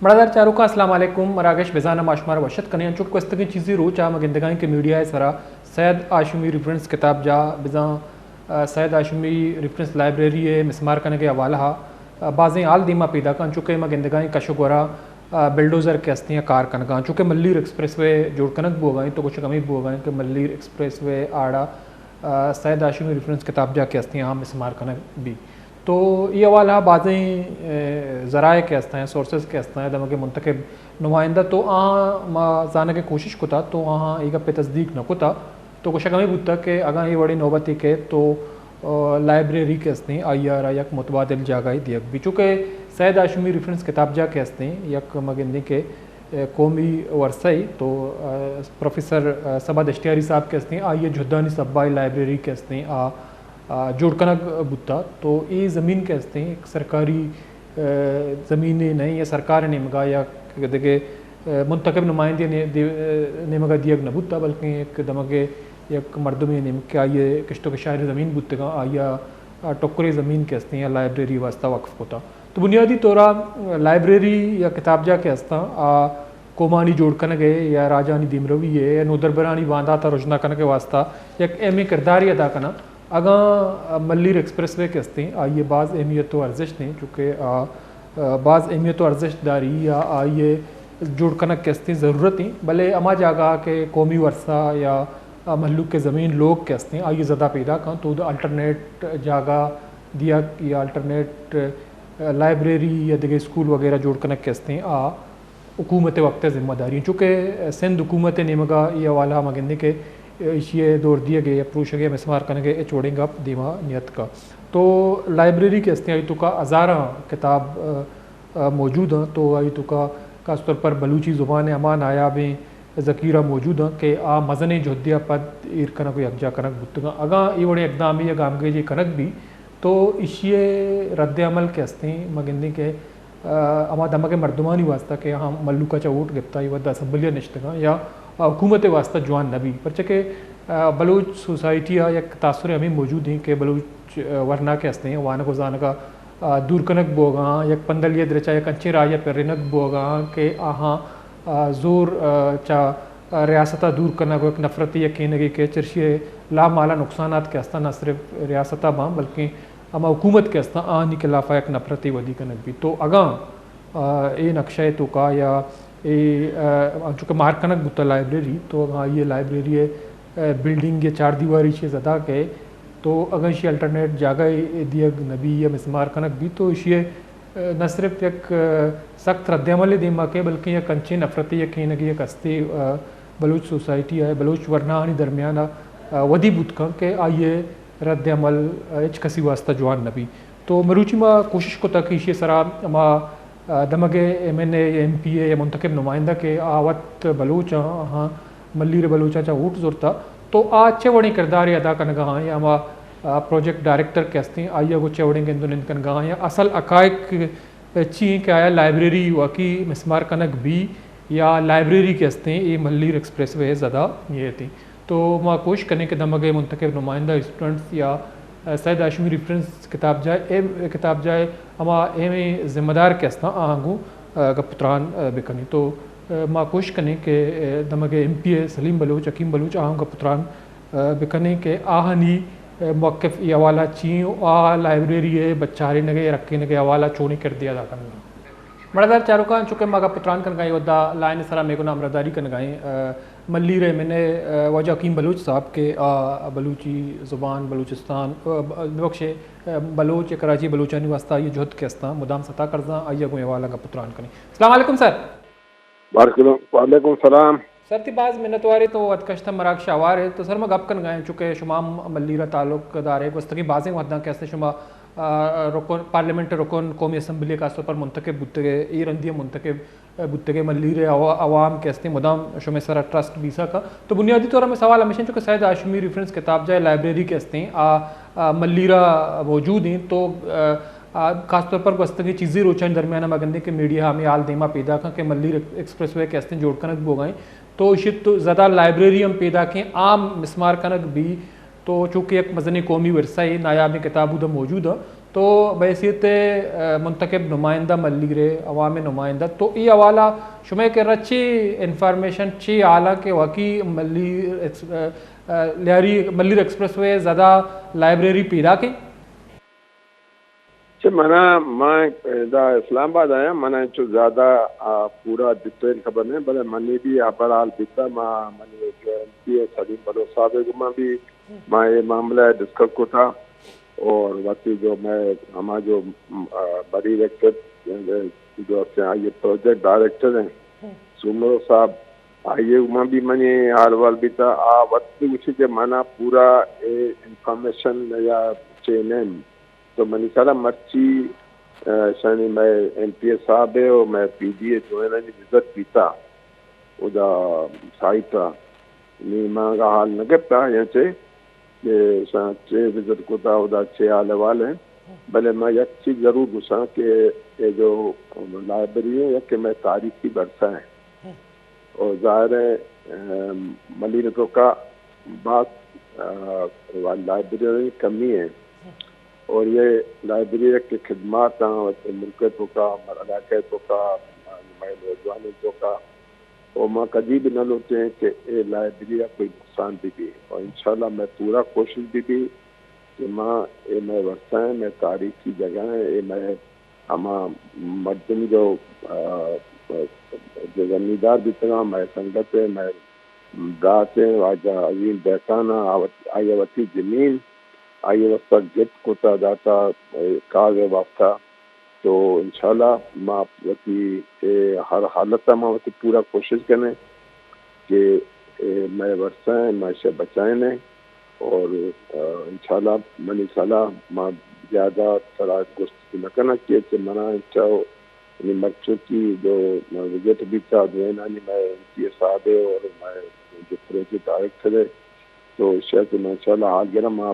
مڑادار چاروکاں، السلام علیکم۔ مراگش بزاں ما شمارا وش اتک کنیں۔ انچو کہ گوستگیں چیزی روچ ء ما گندگائیں کہ میڈیا ء سرا سید ہاشمی ریفرنس کتابجاہ بزاں، ا، سید ہاشمی ریفرنس لائبریری ء مسمار کنگ ء حوالہ ء، ا، بازیں حال دیما پیداک انت۔ انچو کہ ما گندگائیں کش و گورا، ا، بلڈوزر کہ استیں کار کنگا انت۔ انچو کہ ملیر ایکسپریس وے جوڑ کنگ بوگا انت تو گوشگ ہمیں بوگا انت کہ ملیر ایکسپریس وے آڑا، ا، سید ہاشمی ریفرنس کتابجاہ کہ استیں آ مسمار کنگ بی۔ تو اے حوالہ ء بازیں، ا، ذرائع کہ استاں، سورسز کہ استاں، دمگ ء منتخب نمائندہ تو آہاں ما زانگ ء کوشش کتا تو آہاں اے گپ ء تصدیق نہ کتا۔ تو گوشگ ہمیں بوتا کہ اگاں اے وڑیں نوبتے کئیت تو، ا، لائبریری کہ استیں آئی ء را یک متبادل جاگہے دیگ بی۔ چونکہ سید ہاشمی ریفرنس کتابجاہ کہ استیں یک ما گندیں کہ، ا، قومی ورثہ ای تو، ا، پروفیسر، ا، صبا دشتیاری صاحب کہ استیں آئی ء جہدانی سبا اے لائبریری کہ استیں آ آ، جوڑ کنگ بوتا، تو اے زمین کہ استیں یک سرکاری، ا، زمینے نہ یا سرکار نیمگا یا دگہ، ا، منتخب نمائندے نے-، دے-، ا، نیمگا دیگ نہ بوتا، بلکیں یک دمگے یک مردمے نیمگ کہ آئی کشت و کشاری زمین بوتگاں، آئی ء، ا، ٹکرے زمین کہ استیں یا لائبریری واسطہ وقف کتا۔ تو بنیادی طورا لائبریری یا کتابجاہ کہ استاں، آ، قومانی جوڑ کنگ ء یا راجانی دیمروی ء یا نودربرانی باندات ء رژنا کنگ ء واستہ یک اہمیں کردارے ادا کناں۔ اگاں ملیر ایکسپریس وے کہ استیں، آئی ء باز اہمیت و ارزشت ایں، چونکہ آ، آ، باز اہمیت و ارزشت داری یا آئی ء جوڑ کنگ کہ استیں ضرورت ایں، بلے ہما جاگہ کہ قومی ورثہ یا، آ، مہلوک ء زمین لوگ کہ استیں، آئی ء زدہ پیدا کن تو الٹرنیٹ جاگہ دیگ یا الٹرنیٹ، آ، لائبریری یا دگہ اسکول وغیرہ جوڑ کنگ کہ استیں، آ، حکومت ء وقت ء ذمہ داری انت، چونکہ سندھ حکومت ء نیمگا اے حوالہ ء ما گندیں کہ ایشی ء دور دیگ ء یا پروشگ ء مسمار کنگ ء ہچ وڑیں گپ دیما نیتکا۔ تو لائبریری کہ استیں آئی توکا ہزاراں کتاب، ا، ا، موجود انت، تو آئی توکا خاص طور پر بلوچی زبان ء ہما نایابیں ذخیرہ موجود انت کہ آ مزنیں جہدے ء پد ایر کنگ و یکجا کنگ بوتگاں۔ اگاں اے وڑیں اقدامے یا گامگیجے کنگ بی تو ایشی ء رد عمل کہ استیں ما گندیں کہ ا، ہما دمگ ء مردمانی واستہ کہ آہاں مھلوک ء چہ ووٹ گپتہ، اے وھد ء اسمبلی ء نشتگاں یا حکومت ء واستہ جوان نہ بی، پرچہ کہ، ا، بلوچ سوسائٹی ء یک تاثرے ہمے موجود ایں کہ بلوچ، ا، ورنا کہ ہستیں وانگ و زانگ ء، ا، دور کنگ بوگاں، یک پندلی ء درچ ء یک انچیں راہے ء پرینگ بوگاں کہ آہاں، ا، زور، ا، چہ ریاست ء دور کنگ و یک نفرتی یک کینگے کہ چرشی ء لامالا نقصانات کہ ہستاں نہ صرف ریاست ء باں بلکیں ہما حکومت کہ ہستاں آہانی خلاف ء یک نفرتے ودی کنگ بیت۔ تو اگاں، آ، اے نقشہ ء توکا یا اے، آ، انچو کہ مار کنگ بوتہ لائبریری، تو اگاں آئی ء لائبریری ء، آ، بلڈنگ یا چار دیواری چہ زدا کئے، تو اگاں ایشی الٹرنیٹ جاگہ ء دیگ نہ بی یا مسمار کنگ بیت تو ایشی ء نہ صرف یک، ا، سخت رد عملے دیما کئے بلکیں یک انچیں نفرتے یک کینگے یک ہستے، ا، بلوچ سوسائٹی ء بلوچ ورناہانی درمیان ء، ا، ودی بوت کنت کہ آئی ء رد عمل، ا، ہچ کسی واسطہ جوان نہ بی۔ تو مروچی ما کوشش کتگ کہ ایشی ء سرا ہما، ا، دمگ ء ایم این اے یا ایم پی اے یا منتخب نمائندہ کہ آ وت بلوچ آں، آہاں ملیر بلوچاں چہ ووٹ زرتا، تو آ چہ وڑیں کردارے ادا کنگا آں یا ہما، آ، پروجیکٹ ڈائریکٹر کہ ہستیں، آئی ء گوں چہ وڑیں گند و نند کنگا آں یا اصل حقائق چی ایں کہ آیا لائبریری واقعی مسمار کنگ بی یا لائبریری کہ ہستیں، اے ملیر ایکسپریس وے زدہ نیتیں۔ تو ما کوشش کنیں کہ دمگ ء منتخب نمائندہ اسٹوڈنٹس یا، آ، سید ہاشمی ریفرنس کتابجاہ، اے کتابجاہ ہما اہمیں ذمہ دار کہ ہستاں، آہاں گوں، آ، گپ و تران، آ، بکنیں۔ تو، آ، ما کوشش کنیں کہ، آ، دمگ ء ایم پی اے سلیم بلوچ، حکیم بلوچ، آہاں گپ و تران، آ، بکنیں کہ آہانی، آ، موقف ای حوالہ چی و آ لائبریری ء بچارینگ ء رکینگ ء حوالہ چونیں کردے ادا کنگ۔ مڑادار چاروکاں، چونکہ ما گپ و تران کنگا ایں، ودا لائن سرا مے گنا ہمراہداری کنگا ایں، آ، ملیر ء من ء، آ، واجہ حکیم بلوچ صاحب کہ آ بلوچی زبان، بلوچستان، آ، ب-، ببخشے، آ، بلوچ ء کراچی بلوچانی واسطہ آئی ء جہد کہ استاں مدام ستا کرزاں، آئی ء گوں اے حوالہ گپ و تران کنیں۔ السلام علیکم سر۔ بارک اللہ۔ وعلیکم السلام۔ سر تئی باز منتوارے تو وت کشتہ مراگش آوار ئے۔ تو سر ما گپ کنگا ایں، چونکہ شما ہم ملیر ء تعلق دار ئے، گوستگیں بازیں وھداں کہ استیں شما، آ، رکن، پارلیمنٹ ء رکن، قومی اسمبلی ء خاص طور پر منتخب بوتگ ئے، اے رندی ء منتخب بوتگ ئے، ملیر ء عوا-، عوام کہ استیں مدام شمئے سرا ٹرسٹ بیسا کا۔ تو بنیادی طور ء ہمے سوال ہمیش انت، چونکہ سید ہاشمی ریفرنس کتابجاہ ء لائبریری کہ استیں آ، آ، ملیر ء موجود انت، تو، آ، آ، خاص طور پر گوستگیں چیزی روچانی درمیان ء ما گندیں کہ میڈیا ہمے حال دیما پیداک انت کہ ملیر ایکسپریس وے کہ استیں جوڑ کنگ بوگا انت، تو ایشی تو زدہ لائبریری ہم پیداک انت، عام مسمار کنگ بی، تو چونکہ یک مزنیں قومی ورثہ ء نایابیں کتاب اودا موجود انت، تو بحیثیت، آ، منتخب نمائندہ ملیر ءِ، عوام ءِ نمائندہ، تو اے حوالہ شمئے کرا چی انفارمیشن، چی حالاں کہ واقعی ملیر ایکس-، آ، آ، لیاری، ملیر ایکسپریس وے زدہ لائبریری پیداک ایں؟ چہ منا، ما ادا اسلام آباد آیاں، منا انچو زیادہ، آ، پورا ڈیٹیل خبر نہ ایں، بلے منی بھی خبر حال بیتا، ما، منی جو ایم پی اے سلیم بلوچ صاحب ءَ گوما بھی ما اے معاملہ ءَ ڈسکس کتا اور وتی جو مئے ہما جو، آ، بری ریکٹر جو ہستیں، آئی ءِ پروجیکٹ ڈائریکٹر ایں، سومرو صاحب، آئی ءَ گوما بھی منی حال احوال بیتا، آ وت بھی گوشی کہ منا پورا اے انفارمیشن یا چے نہ ایں۔ تو منی خیال ءَ مرچی، آ، شانی مئے ایم پی اے صاحب ءِ اور مئے پی ڈی اے دوئینانی وزٹ بیتا ادا سائٹ ءَ۔ نی ما انگا حال نہ گپتا یا چے کہ شان چے وزٹ کتا ادا چے حال احوال ایں۔ بلے ما یک چیز ضرور گوشاں کہ اے جو لائبریری ایں، یک مئے تاریخی ورثہ ایں۔ اور ظاہر ہے، ام، ملیر ءِ توکا باز، آ، لائبریری کمی ایں اور اے لائبریری کہ خدمات آں، ملک ءِ توکا، علاقہ ءِ توکا، مئے نوجوان ءِ توکا، اور ما کدی بھی نہ لوٹیں کہ اے لائبریری ءَ کوئی نقصان بہ بی۔ اور انشاءاللہ مئے پورا کوشش بہ بی کہ ما اے مئے ورثہ ایں، مئے تاریخی جگہ ایں، اے مئے ہما مردم جو، آ، جو زمیندار بیتگاں، مئے سنگت ایں، مئے برات ایں، واجہ عظیم دہقان آں، آ وت-، آئی ءَ وتی زمین آئی ءِ واسطہ گپت کتا داتا، اے، کاغذ ءِ واسطہ۔ تو انشاءاللہ ما وتی، اے، ہر حالت ءَ ما وتی پورا کوشش کنیں کہ، اے، مئے ورثہ ایں، ما ایشی ءَ بچائینیں اور، آ، انشاءاللہ منی خیال ءَ ما زیادہ ترا گوشت نہ کناں کہ چہ منا چو نی مرچوکی جو وزٹ بیتا دوئینانی مئے ایم پی اے صاحب ءِ اور مئے جو پروجیکٹ ڈائریکٹر ءِ، تو ایشی ءَ کہ ما انشاءاللہ حال گراں، ما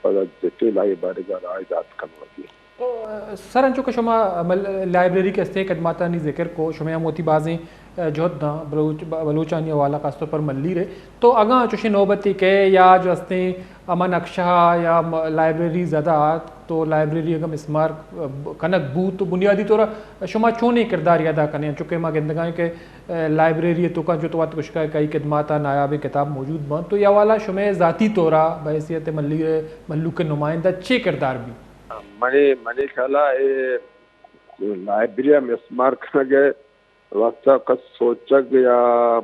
پدا ڈیٹیل آئی بارگا راہ دات کنوگی۔ تو، آ، سر، انچو کہ شما مل-، لائبریری کہ استیں خدماتانی ذکر کو، شما ہم وتی بازیں، آ، جہد داں بلوچ، ب-، بلوچانی حوالہ خاص طور پر ملیر ءِ۔ تو اگاں چوشیں نوبتے کئے یا جو استیں ہما نقشہ یا م-، لائبریری زدہ آت، تو لائبریری اگاں مسمار، آ، ب-، کنگ بوت تو بنیادی طور ءَ شما چونیں کردارے ادا کنیں؟ انچو کہ ما گندگائیں کہ، آ، لائبریری ءِ توکا جو تو وت گوشگا کہ آئی خدمات ءَ نایابیں کتاب موجود بنت، تو اے حوالہ شمئے ذاتی طور ءَ بحیثیت ملیر ءِ مھلوک ءِ نمائندہ چے کردار بیت؟ منی، منی خیال ءَ اے لائبریری ءِ مسمار کنگ ءِ واسطہ کس سوچگ یا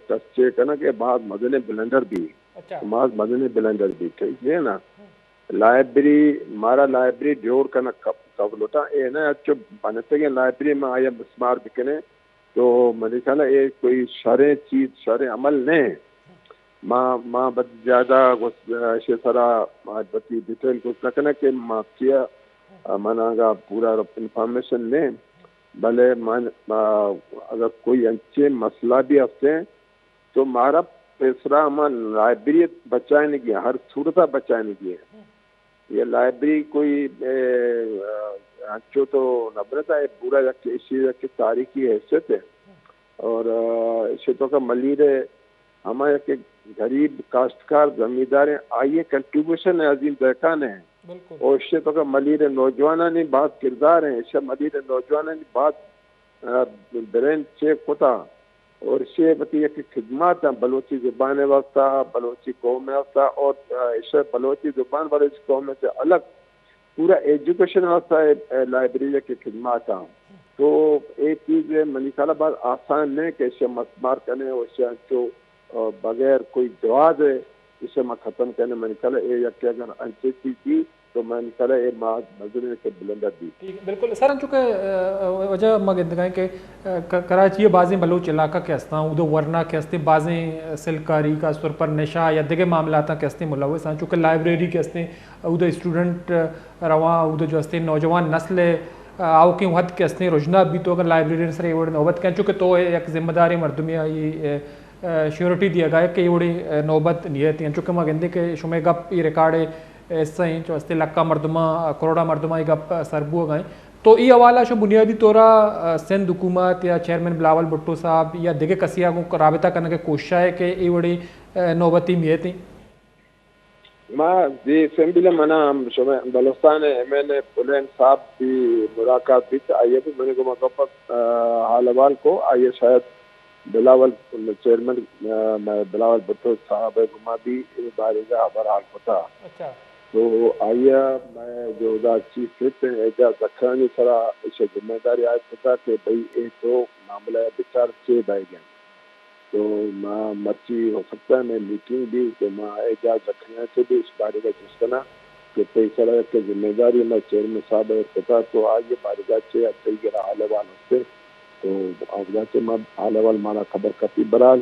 کس چے کنگ ءِ باز مزنیں بلنڈر بی۔ اچھا۔ باز مزنیں بلنڈر بی، ٹھیک ہے نا؟ لائبریری، مارا لائبریری جوڑ کنگ ک-، کب لوٹا، اے نہ اچو بنتگیں لائبریری ما آیا مسمار بکنے، تو منی خیال ءَ اے کوئی شریں چیز، شریں عمل نہ ایں۔ ما، ما بد زیادہ گوس-، ایشی سرا ما وتی ڈیٹیل گوشت نہ کناں کہ ما کیا، آ، من آنگا پورا انفارمیشن نہ ایں، بلے من، آ، اگر کوئی انچیں مسئلہ بھی ہستیں تو مارا پیسرا ہما لائبریری بچائینگی ایں، ہر صورتا بچائینگی ایں۔ یہ لائبریری کوئی، اے، آ، انچو تو نہ بنتا، اے پورا یک ایشی یک تاریخی حیثیت ایں۔ اور، آ، ایشی توکا ملیر ءِ ہما یک غریب کاشتکار زمیندار ایں، آئی ءِ کنٹریبیوشن ایں، عظیم دہقان ایں۔ بالکل۔ اور ایشی توکا ملیر ءِ نوجوانانی باز کردار ایں، ایشی ملیر ءِ نوجوانانی باز، آ، برین چیک کتا اور ایشی وتی یک خدمات ایں بلوچی زبان ءِ واسطہ، بلوچی قوم ءِ واسطہ اور، آ، ایشی بلوچی زبان، بلوچی قوم ءَ چہ الگ پورا ایجوکیشن ءِ واسطہ اے، اے لائبریری ءِ کہ خدمات ایں۔ تو اے چیز منی خیال ءَ باز آسان نہ ایں کہ ایشی مسمار کنے اور ایشی انچو، آ، بغیر کوئی جواز ءِ ایشی ما ختم کنے۔ منی خیال ءَ اے یک اگر انچیں چیز بی تو منی خیال ءَ اے ما نظر کہ بلندہ بی۔ ٹھیک، بالکل۔ سر، انچو کہ، آ، وجہ ما گندگائیں کہ، آ، ک-، کراچی ءِ بازیں بلوچ علاقہ کہ ہستاں، اود ءَ ورنا کہ ہستیں، بازیں سلکاری، خاص طور پر نشہ یا دگہ معاملاتاں کہ ہستیں ملوث آں، چونکہ لائبریری کہ ہستیں، اود ءَ اسٹوڈنٹ رواں، اود ءَ جو ہستیں نوجوان نسل ءِ، آ، آؤکیں وھد کہ ہستیں رژنا بیت، تو اگر لائبریری سر اے وڑ نوبت کن، چونکہ تو یک ذمہ داریں مردمے آئی، آ، آ، شیورٹی دیگا ہے کہ اے وڑیں، آ، نوبت نیت ہیں، چونکہ ما گندیں کہ شمئے گپ اے ریکارڈ ءِ حصہ ایں، چو ہستیں لکھاں مردماں، کروڑاں مردماں اے گپ سر بوگا ایں۔ تو اے حوالہ شو بنیادی طورا، آ، سندھ حکومت یا چیئرمین بلاول بھٹو صاحب یا دگہ کسے آ گوں رابطہ کنگ ءِ کوشش ہے کہ اے وڑیں، آ، نوبتی میت ایں؟ ما دی اسمبلی منا ہم شما Balochistan M N A Pullain صاحب بھی ملاقات بیت، آئیے بھی منی گوما گپ، آ، حال احوال کو، آئیے شاید بلاول چیئرمین، آ، مئے بلاول بھٹو صاحب گوما بھی اے بارے حال احوال کتا۔ اچھا۔ تو آئیا مئے جہدا چیف وپیں اعجاز زکھانی سرا ایشی ذمہ داری عائد کتا کہ بھئی اے تو معاملہ بچار چے بائیگ انت۔ تو ما مرچی ہو سکتا ہے مئے میٹنگ بھی تو ما اعجاز زکھانی سے بھی اس بارے کا جست کنا کہ تئی سرا کہ ذمہ داری مئے چیئرمین صاحب ء کتا تو آئی بارگا چے تئی گرا حال احوال ہستے تو آودا چے ما حال احوال مارا خبر کپی برحال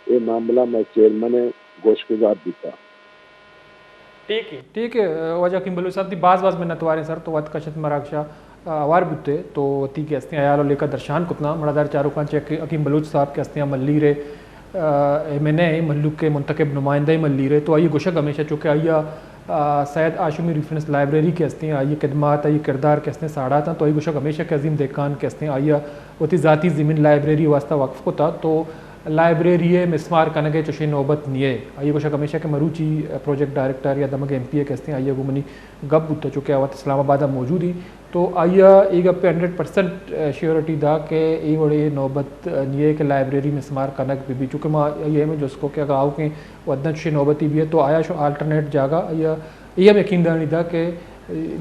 اے معاملہ مئے چیئرمین ء گوشگزار بیتا۔ ٹھیک ہے، ٹھیک ہے، واجہ حکیم بلوچ صاحب، تئی باز باز منتوار ہیں سر، تو وقت کشت مراگشا آ، ہوار بوتے، تو وتی کہ ہستیں حیال و لیکہ درشان کتنا، مڑادار چاروکاں چہ حکی-، حکیم بلوچ صاحب کہ ہستیں ملیر ء، آ، ایم این اے ملوک کے منتخب نمائندہ ملیر ء، تو آئی گوشگ ہمیشہ چونکہ آئی، آ، سید ہاشمی ریفرنس لائبریری کہ ہستیں، آئی خدمات، آئی کردار کہ ہستیں ساڑات ہیں، تو آئی گوشگ ہمیشہ کہ عظیم دہقان کہ ہستیں، آئی وتی ذاتی زمین لائبریری واسطہ وقف کتا، تو لائبریری ء مسمار کنگ ء چوشیں نوبت نیے۔ آئی گوشگ ہمیشہ کہ مروچی پروجیکٹ ڈائریکٹر یا دمگ ایم پی ء کہ ہستیں، آئی گوں منی گپ بوتا، چونکہ آ وت اسلام آباد ء موجود ہیں، تو آئی ء اے گپ ء ہنڈریڈ پرسنٹ شیورٹی دا کہ اے وڑے نوبت نیے کہ لائبریری مسمار کنگ بہ بی، چونکہ ما آئی ء ہمے جست کو کہ اگاں آؤکیں ودن چوشیں نوبتی بیت تو آیا شو آلٹرنیٹ جاگہ، آئی ء اے ہم یقین دہانی دا کہ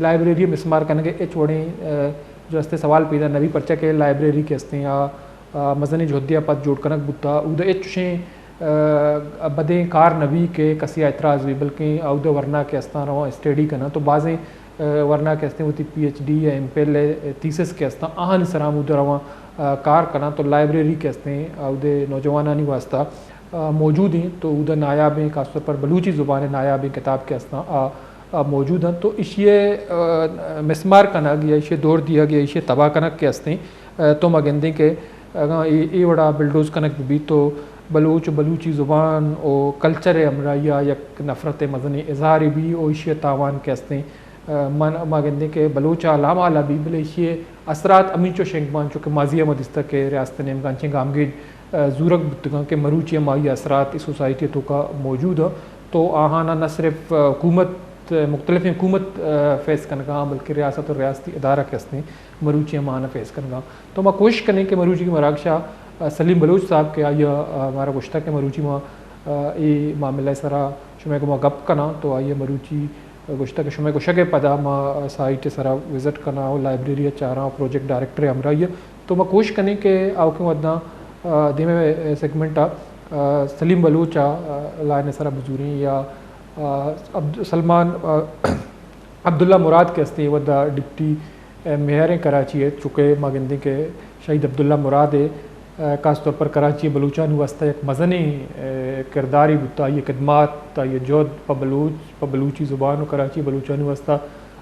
لائبریری مسمار کنگ ء ہچ وڑیں، آ، جو ہستے سوال پیدا نہ بی، پرچہ کہ لائبریری کہ ہستیں آ، آ، مزنیں جہدے ء پد جوڑ کنگ بوتا، اود ء ہچ چوشیں، آ، بدیں کار نہ بی کہ کسی ء اعتراض بی، بلکیں اود ء ورنا کہ ہستاں رواں اسٹڈی کناں تو بازیں، آ، ورنا کہ ہستیں وتی پی ایچ ڈی یا ایم فل ء تھیسس کہ ہستاں آہانی سرا ہم اود ء رواں، آ، کار کناں تو لائبریری کہ ہستیں اود ء نوجوانانی واسطہ آ، موجود ہیں تو اود ء نایابیں، خاص طور پر بلوچی زبان ء نایابیں کتاب کہ ہستاں آ، آ، موجود ہیں تو ایشی ء، آ، مسمار کنگ یا ایشی ء دور دیگ یا ایشی ء تباہ کنگ کہ ہستیں، آ، تو ما گندیں کہ اگاں اے، اے وڑا بلڈوز کنگ بہ بیت تو بلوچ و بلوچی زبان و کلچر ء ہمراہی ء یک نفرت ء مزنیں اظہارے بی و ایشی ء تاوان کہ ہستیں۔ آ، من، ما گندیں کہ بلوچ ء لامال ء بی، بلے ایشی ء اثرات ہمینچو شنگ بان، چونکہ ماضی ء ما دیستگ کہ ریاست ء نیمگا انچیں گامگیج، آ، زورگ بوتگاں کہ مروچی ہم آئی ء اثرات اس سوسائٹی ء توکا موجود انت۔ تو آہانا نہ صرف، آ، حکومت، مختلفیں حکومت، آ، فیس کنگا، بلکہ ریاست اور ریاستی ادارہ کہ ہستیں، مروچی ہم آہانا فیس کنگا۔ تو ما کوشش کنیں کہ مروچی کی مراگشا، آ، سلیم بلوچ صاحب کہ آئی ء، آ، مارا گوشتا کہ مروچی ما، آ، اے معاملہ ء سرا شمئے گوما گپ کناں، تو آئی ء مروچی گوشتگ کہ شمئے گوشگ ء پدا ما سائٹ ء سرا وزٹ کناں و لائبریری ء چاراں و پروجیکٹ ڈائریکٹر ء ہمراہی ء۔ تو ما کوشش کنیں کہ آؤکیں ودناں، آ، دیمے سیگمنٹ ء، آ، سلیم بلوچ ء، آ، لائن ء سرا بزوریں یا، آ، عبد-، سلمان، آ، عبداللہ مراد کہ ہستے ودا ڈپٹی میئر ہیں کراچی ء، چونکہ ما گندیں کہ شہید عبداللہ مراد ء، آ، خاص طور پر کراچی بلوچانی واسطہ یک مزنیں، آ، کردارے بوتا، آئی ء خدمات، آئی ء جہد پہ بلوچ، پہ بلوچی زبان و کراچی بلوچانی واسطہ،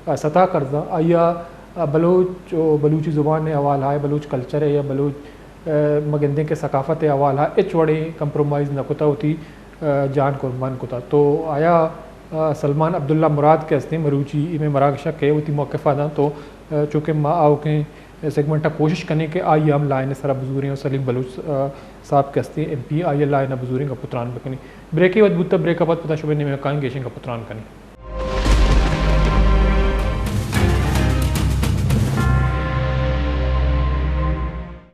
آ، ستا کرزا۔ آئی ء، آ، بلوچ و بلوچی زبان ء حوالہ ء، بلوچ کلچر ء یا بلوچ، آ، ما گندیں کہ ثقافت ء حوالہ ء ہچ وڑیں کمپرومائز نہ کتا، وتی، آ، جان قربان کتا۔ تو آیا، آ، سلمان عبداللہ مراد کہ ہستیں مروچی اے مئے مراگش ء کہ وتی موقف ء داں تو، آ، چونکہ ما آؤکیں سیگمنٹ ء کوشش کنیں کہ آئی ء ہم لائن ء سرا بزوریں اور سلیم بلوچ، آ، صاحب کہ ہستیں ایم پی آئی ء لائن ء بزوریں گپ و تران بکنیں۔ بریکے وت بوتا، بریک ء پد پدا شمئے نیمگ ء کائیں گیشیں گپ و تران کنیں۔